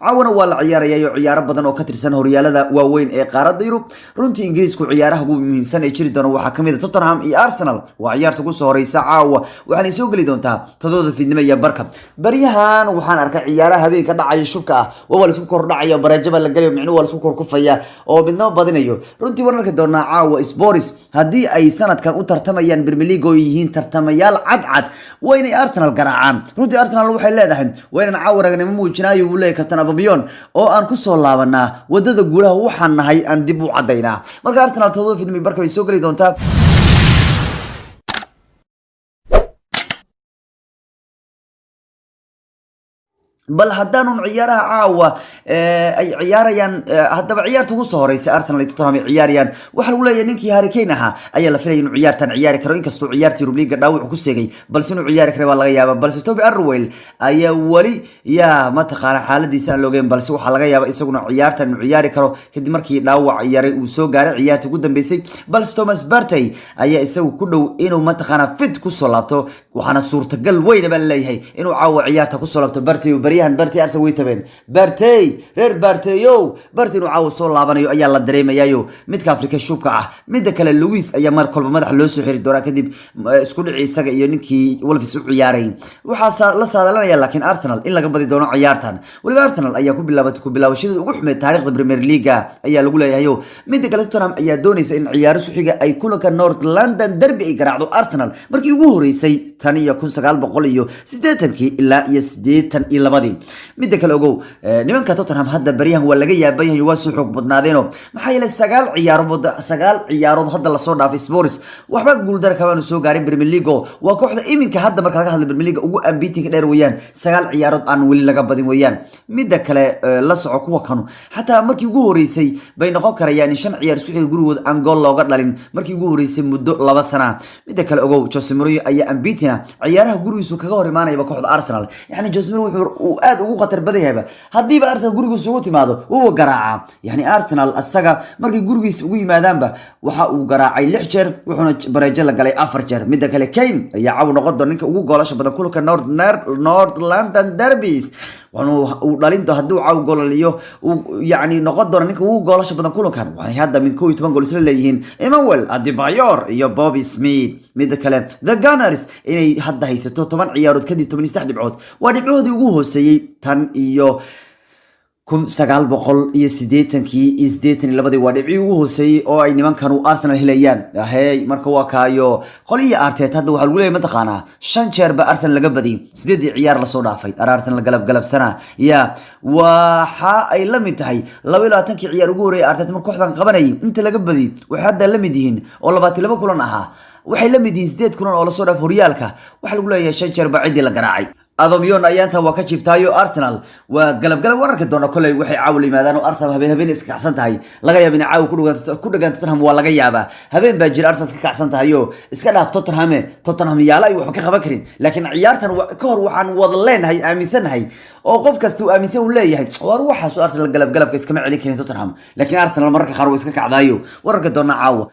Caawana waa la ciyaarayayo ciyaaro badan oo ka tirsan horyaalada waaweyn ee qaaradda Yurub. Runtii Ingiriisku ciyaaraha ugu muhiimsan ee jiri doona waxaa kamid a Tottenham iyo Arsenal. Waa ciyaarta ugu soo horeysa caawa, waxaanay soo geli doontaa 7 fiidnimo iyo barka. Baryahan waxaan arkay ciyaaraha habeenka dhacaya shubka ah, waa la isku kor dhacayo, bareejo baa la gelayo, micnuhu waa la isku kor kufaya oo midnaba badinayo. Runtii waan arki doonaa caawa Spurs haddii ay sanadkan u tartamayaan Premier League oo yihiin tartamayaal cadcad, waa inay Arsenal garaacaan. Runtii Arsenal waxay leedahay waa inaan caawa ragnimo muujinaayo, buu leeyahay kabtan Aubameyang, oo aan kusoo laabanaa wadada guulaha, waxaan nahay aan dib u cadaynaa. Marka Arsenal 7 fiidnimo barka bay soo geli doontaa. Bal haddaanun ciyaaraha caawa ay ciyaarayaan, haddaba ciyaarta ugu soo horeysa Arsenal iyo Tottenham ay ciyaarayaan, waxaa lagu leeyahay ninkii Harry Kane ahaa ayaa la filaya inuu ciyaartan ciyaari karo, inkastoo ciyaarta Europa League dhaawac ku seegay, balse inuu ciyaari karo waa laga yaabaa. Balse Toby Alderweireld ayaa weli yaa mataqaana xaaladiisa aan loogeyn, balse waxaa laga yaabaa isaguna ciyaartan inuu ciyaari karo kadib markii dhaawac yaray uu soo gaaray ciyaarta ugu dambeysay. Balse Thomas Partey ayaa isagu ku dhow inuu mataqaana fit kusoo laabto, waxaana suurtagal weyna baa laleeyahay inuu caawa ciyaarta kusoo laabto Partey. Baryahan Partey Arsenal way tabeen, Partey reer Parteyo, Partey inuu caawa soo laabanayo ayaa la dareemayayo, midka Afrika shubka ah. Midda kale, Luis ayaa mar kolba madaxa loo soo xiri doonaa kadib isku dhici isaga iyo ninkii Wolves u ciyaaray. Waxaa la saadalanaya laakiin Arsenal in laga badi doono ciyaartan. Weliba Arsenal ayaa ku bilaabatay ku bilaabashadii ugu xumeyd taariikhda Premier League ayaa lagu leeyahayo. Midda kale, Tottenham ayaa doonaysa in ciyaaro suxiga ay kulanka North London Derby ay garaacdo Arsenal markii ugu horeysay tan iyo 1980-kii ilaa iyo 82-dii. Midda kale ogow, nimanka Tottenham hadda baryahan waa laga yaaban yahay, waa soo xoog badnaadeeno, maxaa yeelay 9 ciyaarood, 9 ciyaarood hadda lasoo dhaafay Spurs waxba guuldara kamaanu soo gaarin Premier League. Waa kooxda iminka hadda marka laga hadlo Premier League ugu unbeaten dheer weeyaan, 9 ciyaarood aan weli laga badin weeyaan. Midda kale, la soco kuwa kanu xataa markii ugu horeysay bay noqon karayaan in 5 ciyaar isku xiga gurigooda aan gool looga dhalin markii ugu horeysay muddo 2 sana. Midda kale ogow, Jose Mourinho ayaa unbeaten ciyaaraha gurigiisu kaga hor imaanayaba kooxda Arsenal. Yani Jose Mourinho wuxuu uu aad ugu khatar badan yahayba haddiiba Arsenal gurigiisa ugu timaado, wuu garaacaa. Yani Arsenal asaga markay gurigiisa ugu yimaadaanba waxa uu garaacay 6 jeer, wuxuuna bareejo la galay 4 jeer. Midda kale, Kane ayaa caaw noqon doona ninka ugu goolasha badan kulanka North London Derbys, wuxuu uu dhalin do haddii uu caaw goolaliyo uu yani noqon doona ninka ugu goolasha badan kulankan. Waxay hadda min 11 gool isla leeyihiin Emmanuel Adebayor iyo Bobby Smith. Midda kale, The Gunners inay hadda haysato 10 ciyaarood kadib 13 dhibcood, waa dhibcoodii ugu hooseeyey tan iyo 1980-kii iyo 82-dii, waa dhibcii ugu hooseeyey oo ay nimankanu Arsenal helayaan. Hey, marka waa kaayo qolihii Arteta. Hadda waxaa lagu leeyahay mataqaanaa 5 jeer ba Arsenal laga badiyay 8-dii ciyaar lasoo dhaafay. Ar Arsenal galab galabsana ya waxa ay la mid tahay 22-kii ciyaar ugu horreeyay Arteta mar kooxdan qabanayay inta laga badiyay, waxay hadda la mid yihiin oo 22 kulan ahaa, waxay la mid yihiin 8 kulan oo lasoo dhaafay horyaalka. Waxaa lagu leeyahay 5 jeer baa ciddii la garaacay. Aubameyang ayaa intan waa ka jiiftaayo, Arsenal waa galab galab. Wararka doona koley waxay caawa la yimaadaan oo Arsenal habeen habeen iska kacsan tahay, laga yaaba inay caawa ku dhagaan Tottenham. Waa laga yaabaa habeen baa jira Arsenal iska kacsan tahay oo iska dhaaf Tottenham, Tottenham yaala ay waxba ka qaban karin. Laakiin ciyaartan ka hor waxaan wada leenahay, aaminsanahay oo qof kasta uu aaminsan uu leeyahay, war waxaas Arsenal galab galabka iskama celin karin Tottenham. Laakiin Arsenal mararka qaar waa iska kacdaayo. Wararka doona caawa.